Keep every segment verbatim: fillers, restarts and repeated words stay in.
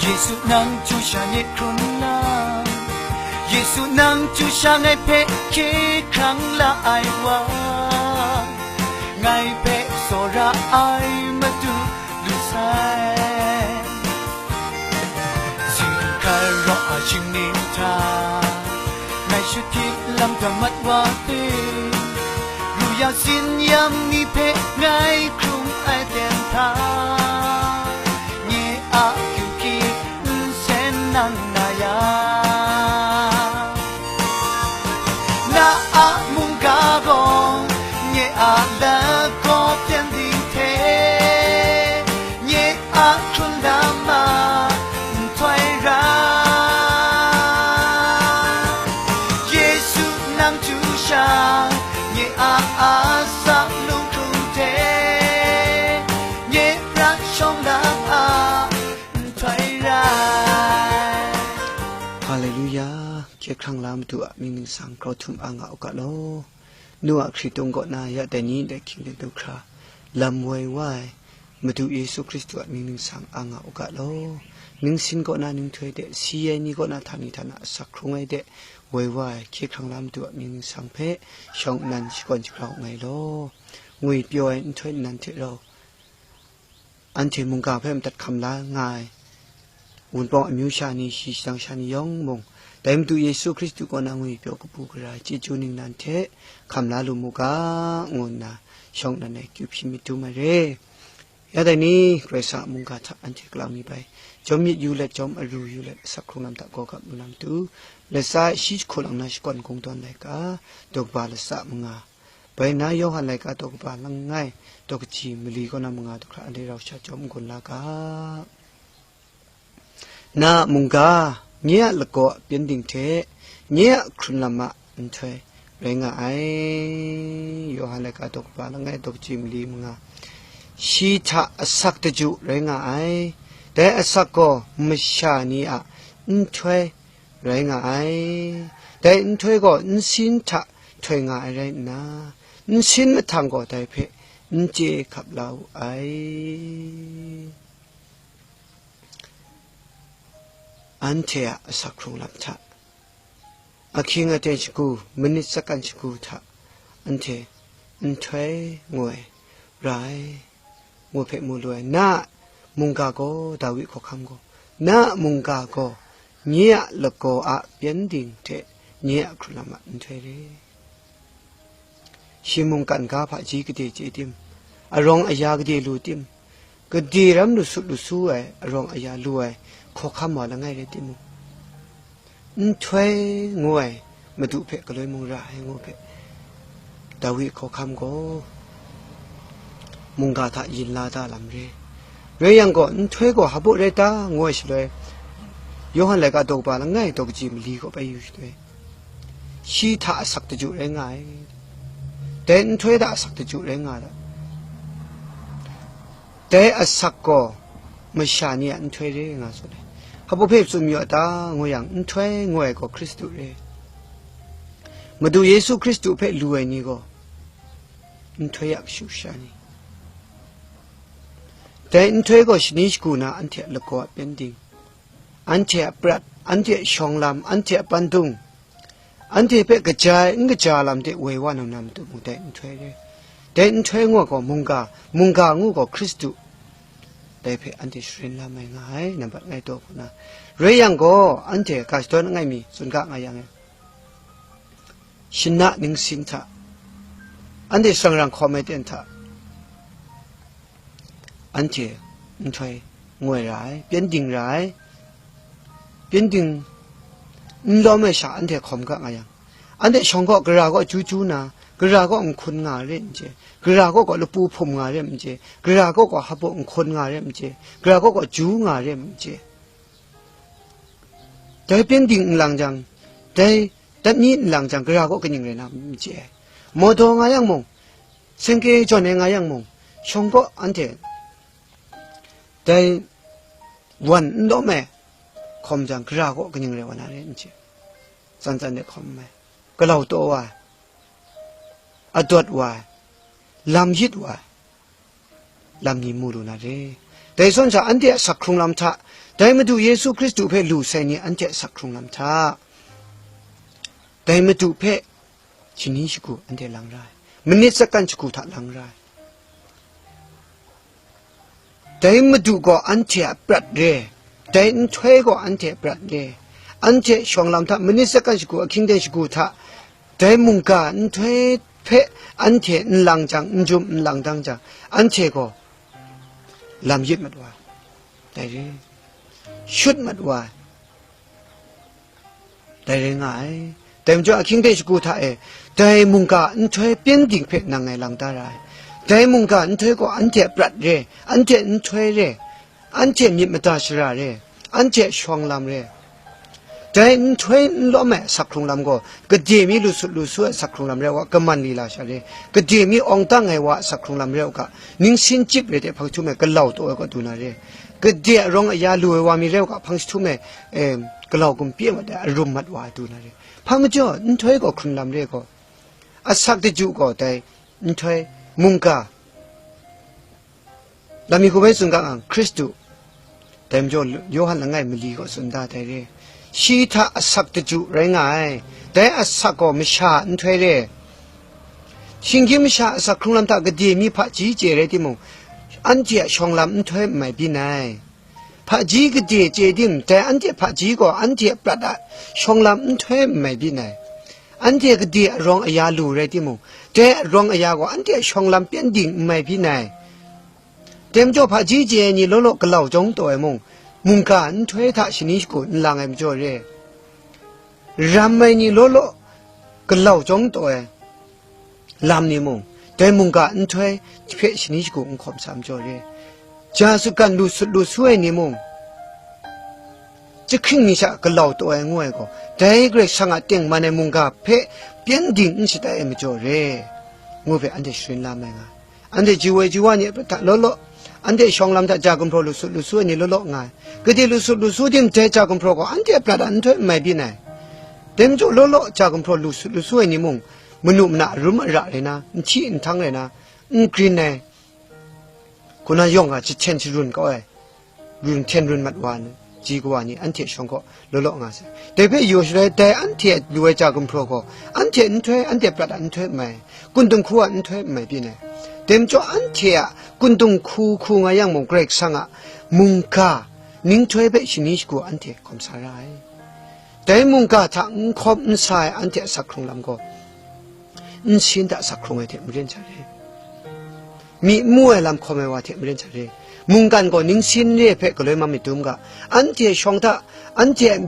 Yesu nang chyu sha nye hkrun la, Yesu nang chyu sha ngai hpe hkye hkrang la ai wa, ngai hpe tsawra ai Madu lu sai. Singkar raw a shingni hta, ngai shut hkying lam damat wa hte, ru ya sin yam ni hpe ngai hkrung ai ten hta, nye a kyu hkyi nsen nang na ya. Na a mungga gaw nye a lagaw pyengdin hte, nye a hkrun lam a nhtoi ra. Yesu nang chyu sha, nye a asak lunghkrung hte, nye prat shawng lam a nhtoi ra. Haleluya! Hkye hkrang la Madu a mying ningsang grau htum a nga u ga law. Nu a hkritung kaw na ya dai ni ndai hkying de du hkra, lam woi wa ai Madu Yesu Hkristu a mying ningsang a nga u ga law. Ningsin kaw na ninghtoi de, si ai ni kaw na htani htana asak hkrung ai de, woi wa ai hkye hkrang la Madu a mying ningsang hpe shawng nnan shakawn shagrau nngai law. Ngwipyaw ai nhtoi nnan hte rau, anhte mungga hpe madat hkam la nga ai, Wunpawng amyu sha ni, shi shadang sha ni yawng mung, dai Madu Yesu Hkristu kaw na ngwipyaw kabu gara ai chyeju ningnan hte hkam la lu mu ga, ngu nna shawng nnan ai kyu hpyi myit dum ai re. Ya dai ni, Karai Kasang a mungga hta anhte galau mi bai, jawm myit yu let, jawm aru yu let, asak hkrung lam hta gaw gap lu na matu, latsa e shi jahku lang na shakawn kungdawn laika, daw kaba latsa manga, bai na Yawhan laika daw kaba langai, daw kaji mali kaw na manga du hkra anhte rau sha chyawm n-gun la ga. Na a mungga, nye a lagaw a pyengdin hte, nye a hkrun lam a nhtoi rai nga ai. Yawhan laika daw kaba langai, daw kaji mali manga. Shi hta asak daju rai nga ai. Dai asak gaw masha ni a nhtoi rai nga ai. Dai nhtoi gaw nsin hta htoi nga ai rai nna, nsin mahtang gaw dai hpe n chye hkap la wu ai. Anhte a asak hkrung lam hta, ahkying aten shagu, manit sakan shagu hta, anhte nhtoi ngu ai ra ai, ngu hpe mu lu ai. Na a mungga gaw, Dawi hkawhkam gaw, na a mungga gaw, nye a lagaw a pyengdin hte nye a hkrun lam a nhtoi re. Shi mungkan ga hpaji gade chye tim, arawng aya gade lu tim, gade ram lu sut lu su ai, arawng aya lu ai, hkawhkam wa langai rai timung, nhtoi ngu ai Madu hpe galoi mung ra ai ngu hpe, Dawi hkawhkam gaw mungga hta yin la da lam re. Rai yang gaw, nhtoi gaw hpa baw rai ta, ngu ai shaloi, Yawhan laika daw kaba langai daw kaji mali gaw bai yu shaloi, shi hta asak daju rai nga ai. Dai nhtoi hta asak daju rai nga ai. Dai asak gaw masha ni a nhtoi re nga tsun ai. Hpa baw hpe tsun mayu a ta, ngu yang, nhtoi ngu ai gaw Hkristu re. Madu Yesu Hkristu hpe lu ai ni gaw nhtoi a kashu kasha ni. Dai nhtoi gaw shani shagu na anhte a lagaw a pyengdin, anhte a prat, anhte a shawng lam, anhte a pandung, anhte hpe kaja ai n kaja lam de woi wa na matu mung dai nhtoi re. Dai nhtoi ngu gaw mungga, mungga ngu gaw Hkristu, dai hpe anhte sharin lam ai nga ai, nambat ngai taw hku na. Rai yang gaw, anhte ga shadawn langai mi tsun ga nga yang e, shana ningsin hta, anhte shangrang hkawm ai ten hta, anhte nhtoi ngoi ra ai, pyengdin ra ai, pyengdin n lawm ai sha anhte hkawm ga nga yang, anhte shawng gaw gara gaw ju ju na, gara gaw nhkun nga re n chye, gara gaw gaw lapu hpum nga re n chye, gara gaw gaw hpa baw nhkun nga re n chye, gara gaw gaw ju nga re n chye. Dai pyengdin n lang jang, dai dat ni n lang jang, gara gaw kaning rai na n chye ai. Mawdaw nga yang mung, sengke jawn ai nga yang mung, shawng gaw anhte dai wan n lawm ai hkawm jang, gara gaw kaning rai wa na re n chye. Tsan tsan de hkawm ai, galau taw wa ai, adawt wa ai, lam yit wa ai, lam ni mu lu na re. Dai zawn sha, anhte a asak hkrung lam hta, Dai Madu Yesu Hkristu hpe lu sai ni anhte asak hkrung lam hta, dai Madu hpe shani shagu anhte lang ra ai, manit sakan shagu hta lang ra ai. Dai Madu gaw anhte a prat re, dai nhtoi gaw anhte a prat re, anhte shawng lam hta manit sakan shagu, ahkying ten shagu hta, dai mungga nhtoi hpe anhte n lang jang, n jum n lang dang jang, anhte gaw lam yit mat wa ai, dai re, shut mat wa ai, dai rai nga ai. Dai majaw, ahkying ten shagu hta e, dai mungga nhtoi pyengdin hpe nang ngai lang da ra ai. Dai mungga nhtoi gaw anhte a prat re, anhte nhtoi re, anhte myit mada shara re, anhte shawng lam re. Dai nhtoi n lawm ai asak hkrung lam gaw, gade mi lu sut lu su ai asak hkrung lam rai u ga, kaman lila sha re, gade mi awng dang ai wa asak hkrung lam rai u ga, ningsin chyip re hte hpang jahtum e galau taw ai kaw du na re, gade a rawng aya lu ai wa mi rai u ga, hpang jahtum e, em, galau gumpi mat ai, arum mat wa ai du na re. Hpa majaw, nhtoi gaw hkrun lam re gaw, asak daju gaw dai nhtoi, mungga, Lam mi hku bai tsun ga ang, Hkristu, dai majaw Yawhan langai mali gaw tsun da dai re. Shi hta asak daju rai nga ai, dai asak gaw masha a nhtoi re. Shinggyim masha asak hkrung lam hta gade mi hpaji chye rai timung, anhte a shawng lam nhtoi n mai byin ai. Hpaji gade chye tim, dai anhte hpaji gaw anhte a prat a shawng lam nhtoi n mai byin ai. Anhte gade a rawng aya lu rai timung, dai a rawng aya gaw anhte a shawng lam pyengdin n mai byin ai. Dai majaw hpaji chye ai ni law law galau jawng taw ai mung, mungga nhtoi hta shani shagu n lang ai majaw re. Ram ai ni law law galau jawng taw ai lam ni mung, dai mungga nhtoi hpe shani shagu n hkawm sa majaw re. Ja sutgan lu sut lu su ai ni mung, jahkring ni sha galau taw ai ngu ai gaw, dai Karai Kasang a tengman ai mungga hpe pyengdin n shatai ai majaw re, ngu hpe anhte sharin la mai nga ai. Anhte ji woi ji wa ni a prat hta law law, anhte shawng lam hta ja gumhpraw lu sut lu su ai ni law law nga ai. Gade lu sut lu su tim dai ja gumhpraw gaw anhte a prat a nhtoi n mai byin ai. Dai majaw law law ja gumhpraw lu sut lu su ai ni mung, manu mana arum ara rai na, n hti n htang rai na, n grin ai, hku na yawng ga jahten sharun kau ai, run hten run mat wa ai ji kawa ni anhte shawng gaw law law nga sai. Dai hpe yaw shaloi dai anhte lu ai ja gumhpraw gaw, anhte nhtoi, anhte prat a nhtoi n mai, kun dinghku a nhtoi n mai byin ai. Dai majaw anhte a kun dinghku hku nga yang mung, Karai Kasang a mungga nhtoi hpe shani shagu anhte hkawm sa ra ai. Dai mungga hta n hkawm n sa ai anhte asak hkrung lam gaw, nsin hta asak hkrung ai hte maren sha re. Myi n mu ai lam hkawm ai wa hte maren sha re. Mungkan gaw ningsin re hpe galoi mam myit dum ga, anhte shawng hta, anhte,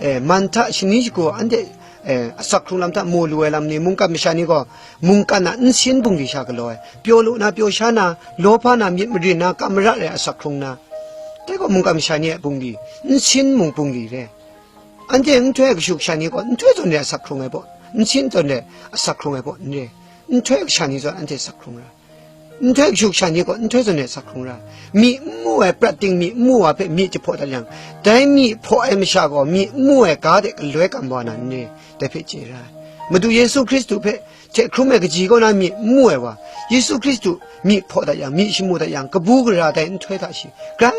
eh, man hta, shani shagu, anhte, eh, asak hkrung lam hta mu lu ai lam ni, mungkan masha ni gaw, mungkan a nsin bungli sha galaw ai, pyaw lu na, pyaw sha na, lawhpa na, myit marin na, kam mara re ai asak hkrung na, dai gaw mungkan masha ni a bungli, nsin mung bungli re. Anhte nhtoi kashu kasha ni gaw nhtoi zawn re asak hkrung ai baw, nsin zawn re asak hkrung ai baw n re. Nhtoi kasha ni zawn anhte asak hkrung ra. Nhtoi kashu kasha ni gaw nhtoi zawn re asak hkrung ra. Myi n mu ai prat ting myi n mu wa hpe myi jahpaw dat yang, dai myi hpaw ai masha gaw myi n mu ai ga de galoi kam wa na n re, dai hpe chye ra ai. Madu Yesu Hkristu hpe hte hkrum ai kaji kaw na myi n mu ai wa, Yesu Hkristu myi hpaw dat yang, myi shamu dat yang, kabu gara dai nhtoi hta shi, grai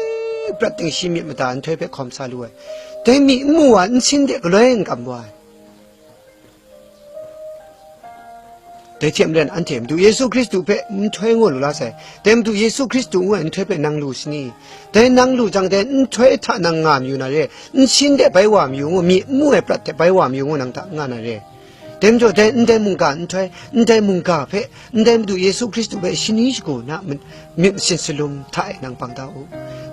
prat ting shi myit mada nhtoi hpe hkawm sa lu ai. Dai myi n mu wa nsin de galoi n kam wa ai. Dai hte maren anhte Madu Yesu Hkristu hpe nhtoi ngu lu la sai. Dai Madu Yesu Hkristu ngu ai nhtoi hpe nang lu sini? Dai nang lu jang, dai nhtoi hta nang nga mayu na re, nsin de bai wa mayu ngu, myi n mu ai prat de bai wa mayu ngu nang hta nga na re. Dai majaw dai ndai mungga nhtoi, ndai mungga hpe, ndai Madu Yesu Hkristu hpe shani shagu na myit masin salum hta e nang bang da u.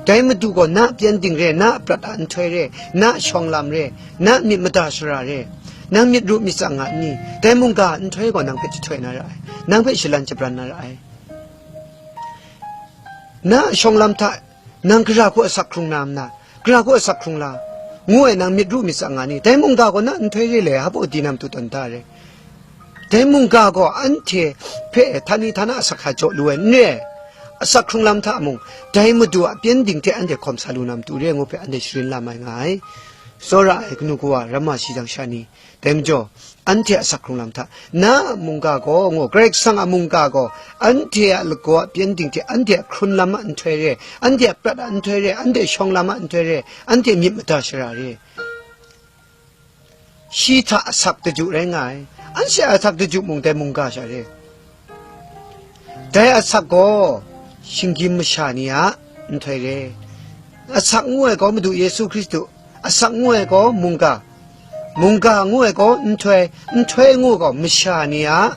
Dai Madu gaw na pyengdin re, na prat a nhtoi re, na shawng lam re, na myit mada shara re, nang myit ru myit tsang nga nni, dai mungga nhtoi gaw nang hpe jahtoi na ra ai, nang hpe shalan shabran na ra ai. Na shawng lam hta nang gara hku asak hkrung na nna, gara hku asak hkrung la, ngu ai nang myit ru myit tsang nga ni? Dai mungga gaw na nhtoi re le, hpa dinam tu tawn da re. Dai mungga gaw anhte hpe htani htana asak hta jaw lu ai n re, asak hkrung lam hta mung, dai Madu a pyengdin hte anhte hkawm sa lu na matu re ngu hpe anhte sharin lam ai nga ai. tsawra ai kanu kawa, ramma shi jang sha ni, dai majaw, anhte a asak hkrung lam hta, na a mungga gaw, ngu, Karai Kasang a mungga gaw, anhte a lagaw a pyengdin hte, anhte a hkrun lam a nhtoi re, anhte a prat a nhtoi re, anhte a shawng lam a nhtoi re, anhte a myit mada shara re. Shi hta asak daju rai nga ai, anhte a asak daju mung dai mungga sha re. Dai asak gaw shinggyim masha ni a nhtoi re. Asak ngu ai gaw Madu Yesu Hkristu, asak ngu ai gaw mungga, mungga ngu ai gaw nhtoi, nhtoi ngu gaw masha ni a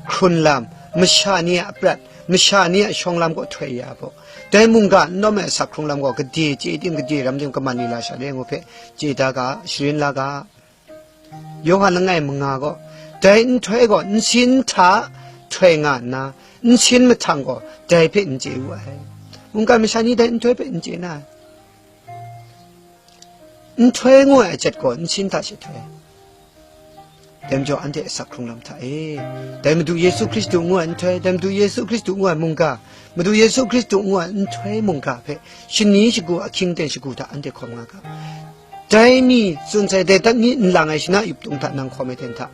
hkrun lam, masha ni a prat, masha ni a shawng lam gaw htoi ya gaw, dai mungga n lawm ai asak hkrung lam gaw gade chye tim, gade ram tim, kaman ni la sha le ngu hpe chye da ga, sharin la ga. Yawhan langai manga gaw, dai nhtoi gaw nsin hta htoi nga nna, nsin mahtang gaw dai hpe n chye wu ai. Mungkan masha ni dai nhtoi hpe n chye na ai. Nhtoi ngu ai ajat gaw nsin hta she htoi. Dai majaw anhte asak hkrung lam hta e, dai Madu Yesu Hkristu ngu ai nhtoi, dai Madu Yesu Hkristu ngu ai mungga, Madu Yesu Hkristu ngu ai nhtoi mungga hpe shani shagu, ahkying ten shagu hta anhte hkawm nga ga. Dai mi tsun sai, dai dat mi nlang ai shana yup tung hta nang hkawm ai ten hta,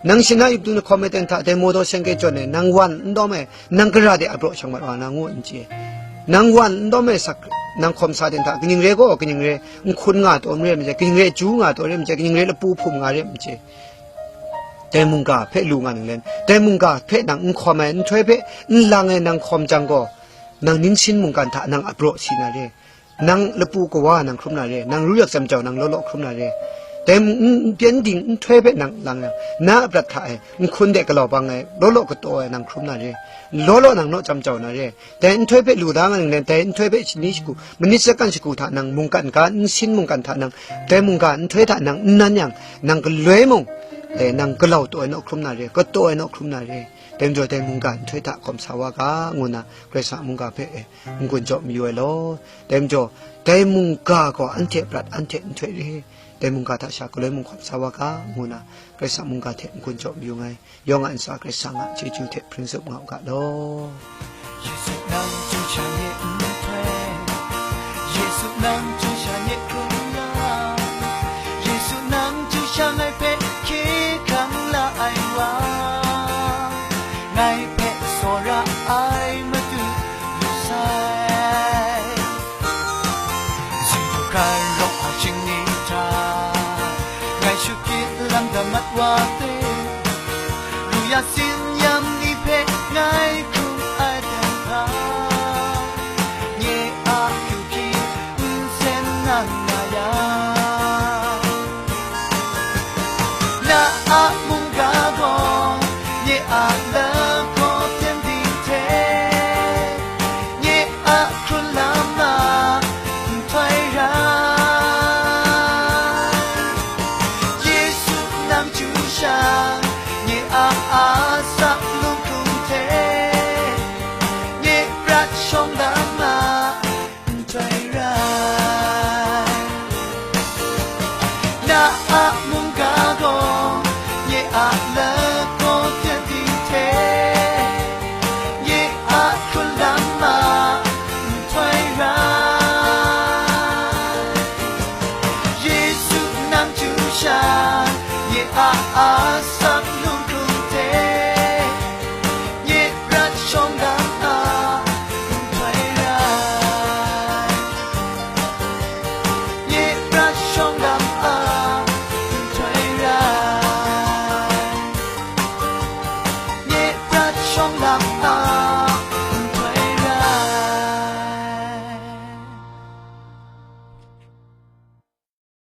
nang shana yup tung hkawm ai ten hta, dai mawdaw seng ke jawn ai, nang wan n dawm ai, nang gara de a braw shang mat wa na ngu n chye. Nang wan n dawm ai sak, nang hkawm sa ten hta, kaning re gaw, kaning re, n hkun nga taw n re maje, kaning re, ju nga taw re maje, kaning re, lapu hpum nga re maje. Dai mungga hpe lu nga nang len, dai mungga hpe nang n hkawm ai, nhtoi hpe n lang ai nang hkawm jang gaw, nang ningsin mungkan hta nang a braw si na re. Nang lapu kawa nang hkrum na re, nang ru yak jam jau nang law law hkrum na re. Dai n-, n-, pyengdin nhtoi hpe nang lang yang, na a prat hta e, nhkun de galau bang ai, law law kataw ai nang hkrum na re, law law nang naw jam jau na re. Dai nhtoi hpe lu da nga ning len, dai nhtoi hpe shani shagu, manit sakan shagu hta nang mungkan ga, nsin mungkan hta nang, dai mungga nhtoi hta nang n nan yang, nang galoi mung, e, nang galau taw ai naw hkrum na re, kataw ai naw hkrum na re. Dai majaw dai mungga nhtoi hta hkawm sa wa ga, ngu na Karai Kasang a mungga hpe, e, n-gun jaw mayu ai law. Dai majaw, dai mungga gaw anhte prat, anhte nhtoi re, dai mungga hta sha galoi mung hkawm sa wa ga, ngu na Karai Kasang mungga hte n-gun jaw mayu ai. Yawng a ntsa Karai Kasang a chyeju hte hpring zup nga u ga law. Yesu nang chyu sha nye nhtoi, Yesu nang chyu sha nye hkrung ya, Yesu nang chyu sha ngai hpe hkye hkrang la ai wa, ngai hpe tsawra ai Madu lu sai. Singgu hkra rawng a shingni hta, ngai shut hkrit lang da mat wa hte, lu ya tsin yam ni hpe ngai hkrum ai dan hta, nye a kyu hpyi nsen nga nga ya. Na a mungga gaw nye a lahkaw pyengdin hte, nye a hkrun lam a nhtoi rai. Yesu nang chyu sha, nye a asak lunghkrung hte, nye prat shawng lam a nhtoi rai. Na a mungga gaw nye a lahkaw pyengdin hte, nye a hkrun lam a nhtoi rai. Yesu nang chyu sha, nye a asak lunghkrung hte, nye prat shawng lam a nhtoi rai. Nye prat shawng lam a nhtoi rai. Nye prat shawng lam